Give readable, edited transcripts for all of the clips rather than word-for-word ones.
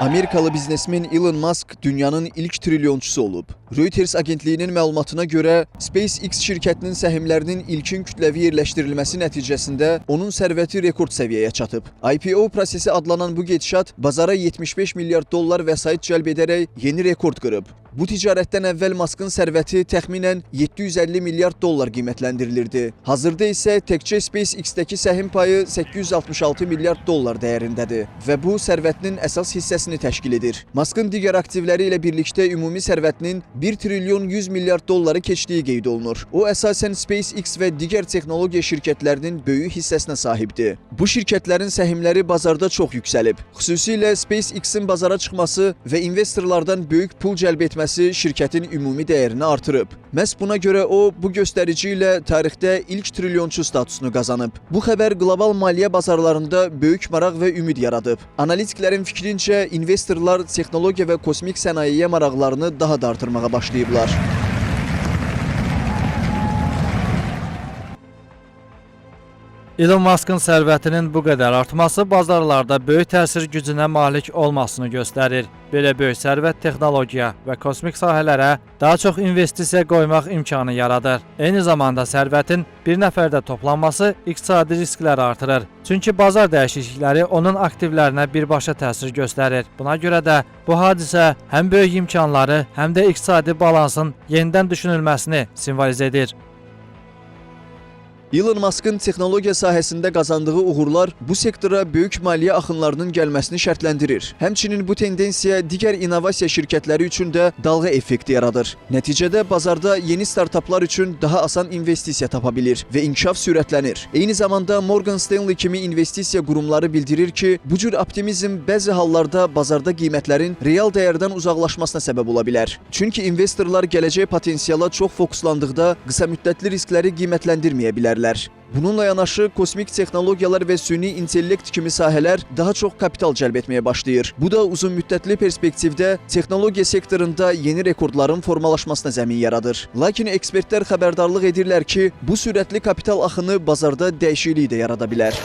Amerikalı biznesmen Elon Musk dünyanın ilk trilyonçusu olub. Reuters agentliyinin məlumatına görə SpaceX şirkətinin səhmlərinin ilkin kütləvi yerləşdirilməsi nəticəsində onun sərvəti rekord səviyyəyə çatıb. IPO prosesi adlanan bu gedişat bazara 75 milyard dollar vəsait cəlb edərək yeni rekord qırıb. Bu ticarətdən əvvəl Muskın sərvəti təxminən 750 milyard dollar qiymətləndirilirdi. Hazırda isə təkcə SpaceX-dəki səhim payı 866 milyard dollar dəyərindədir və bu sərvətinin əsas hissəsini təşkil edir. Muskın digər aktivləri ilə birlikdə ümumi sərvətinin 1 trilyon 100 milyard dolları keçdiyi qeyd olunur. O əsasən SpaceX və digər texnologiya şirkətlərinin böyük hissəsinə sahibdir. Bu şirkətlərin səhmləri bazarda çox yüksəlib. Xüsusilə SpaceX-in bazara çıxması və investorlardan böyük pul cəlb etməsi şirkətin ümumi dəyərini artırıb. Məhz buna görə o bu göstərici ilə tarixdə ilk trilyonçu statusunu qazanıb. Bu xəbər qlobal maliyyə bazarlarında böyük maraq və ümid yaradıb. Analitiklərin fikrincə investorlar texnologiya və kosmik sənayeyə maraqlarını daha da artırmağa başlayıblar. Elon Musk'ın sərvətinin bu qədər artması bazarlarda böyük təsir gücünə malik olmasını göstərir. Belə böyük sərvət texnologiya və kosmik sahələrə daha çox investisiya qoymaq imkanı yaradır. Eyni zamanda sərvətin bir nəfərdə toplanması iqtisadi riskləri artırır. Çünki bazar dəyişiklikləri onun aktivlərinə birbaşa təsir göstərir. Buna görə də bu hadisə həm böyük imkanları, həm də iqtisadi balansın yenidən düşünülməsini simvolizə edir. Elon Musk'ın texnologiya sahəsində qazandığı uğurlar bu sektora böyük maliyyə axınlarının gəlməsini şərtləndirir. Həmçinin bu tendensiya digər innovasiya şirkətləri üçün də dalğa effekti yaradır. Nəticədə bazarda yeni startaplar üçün daha asan investisiya tapa bilir və inkişaf sürətlənir. Eyni zamanda Morgan Stanley kimi investisiya qurumları bildirir ki, bu cür optimizm bəzi hallarda bazarda qiymətlərin real dəyərdən uzaqlaşmasına səbəb ola bilər. Çünki investorlar gələcək potensiala çox fokuslandıqda qısa müddətli riskləri qiymətləndirməyə bilərlər. Bununla yanaşı kosmik texnologiyalar və süni intellekt kimi sahələr daha çox kapital cəlb etməyə başlayır. Bu da uzunmüddətli perspektivdə texnologiya sektorunda yeni rekordların formalaşmasına zəmin yaradır. Lakin ekspertlər xəbərdarlıq edirlər ki, bu sürətli kapital axını bazarda dəyişiklik də yarada bilər.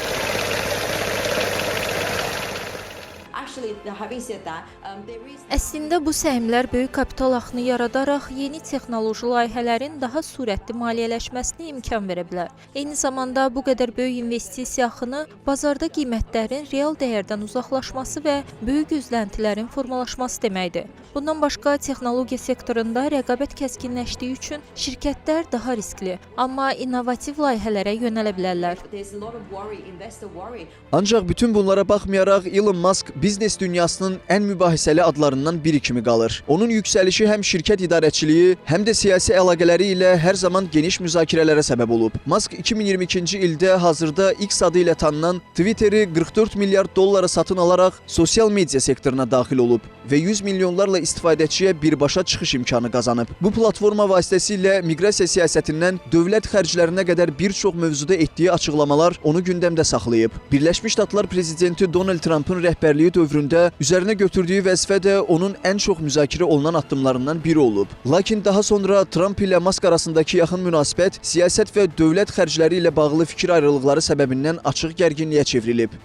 Actually, having said that, there is Əslində bu səhmlər böyük kapital axını yaradaraq yeni texnoloji layihələrin daha sürətli maliyyələşməsinə imkan verə bilər. Eyni zamanda bu qədər böyük investisiya axını bazarda qiymətlərin real dəyərdən uzaqlaşması və böyük gözləntilərin formalaşması deməkdir. Bundan başqa texnologiya sektorunda rəqabət kəskinləşdiyi üçün şirkətlər daha riskli, amma innovativ layihələrə yönələ bilərlər. There's a lot of worry, investor worry. Ancaq bütün bunlara baxmayaraq Elon Musk biznes dünyasının ən mübahisəli adlarından biri kimi qalır. Onun yüksəlişi həm şirkət idarəçiliyi, həm də siyasi əlaqələri ilə hər zaman geniş müzakirələrə səbəb olub. Musk 2022-ci ildə hazırda X adı ilə tanınan Twitteri 44 milyard dollara satın alaraq sosial media sektoruna daxil olub və 100 milyonlarla istifadəçiyə birbaşa çıxış imkanı qazanıb. Bu platforma vasitəsilə miqrasiya siyasətindən dövlət xərclərinə qədər bir çox mövzuda etdiyi açıqlamalar onu gündəmdə saxlayıb. Birləşmiş Ştatlar prezidenti Donald Trumpın rəhbərliyi dövründə üzərinə götürdüyü vəzifə də onun ən çox müzakirə olunan addımlarından biri olub. Lakin daha sonra Trump ilə Musk arasındakı yaxın münasibət siyasət və dövlət xərcləri ilə bağlı fikir ayrılıqları səbəbindən açıq gərginliyə çevrilib.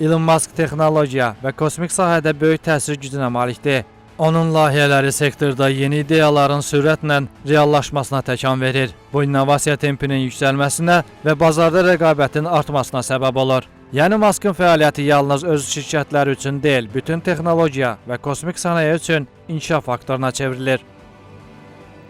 Elon Musk texnologiya və kosmik sahədə böyük təsir gücünə malikdir. Onun layihələri sektorda yeni ideyaların sürətlə reallaşmasına təkan verir. Bu innovasiya tempinin yüksəlməsinə və bazarda rəqabətin artmasına səbəb olur. Yəni Muskın fəaliyyəti yalnız öz şirkətləri üçün deyil, bütün texnologiya və kosmik sənaye üçün inkişaf faktoruna çevrilir.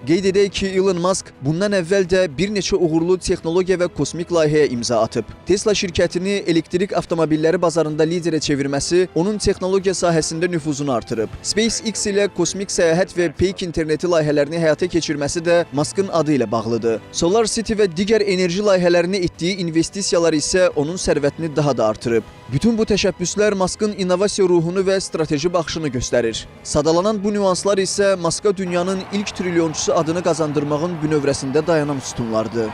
Qeyd edək ki, Elon Musk bundan əvvəl də bir neçə uğurlu texnologiya və kosmik layihəyə imza atıb. Tesla şirkətini elektrik avtomobilləri bazarında liderə çevirməsi onun texnologiya sahəsində nüfuzunu artırıb. SpaceX ilə kosmik səyahət və peyk interneti layihələrini həyata keçirməsi də Muskın adı ilə bağlıdır. Solar City və digər enerji layihələrinə etdiyi investisiyalar isə onun sərvətini daha da artırıb. Bütün bu təşəbbüslər Muskın innovasiya ruhunu və strateji baxışını göstərir. Sadalanan bu nüanslar isə Muska dünyanın ilk trilyonçusu adını qazandırmağın bünövrəsində dayanan sütunlardır.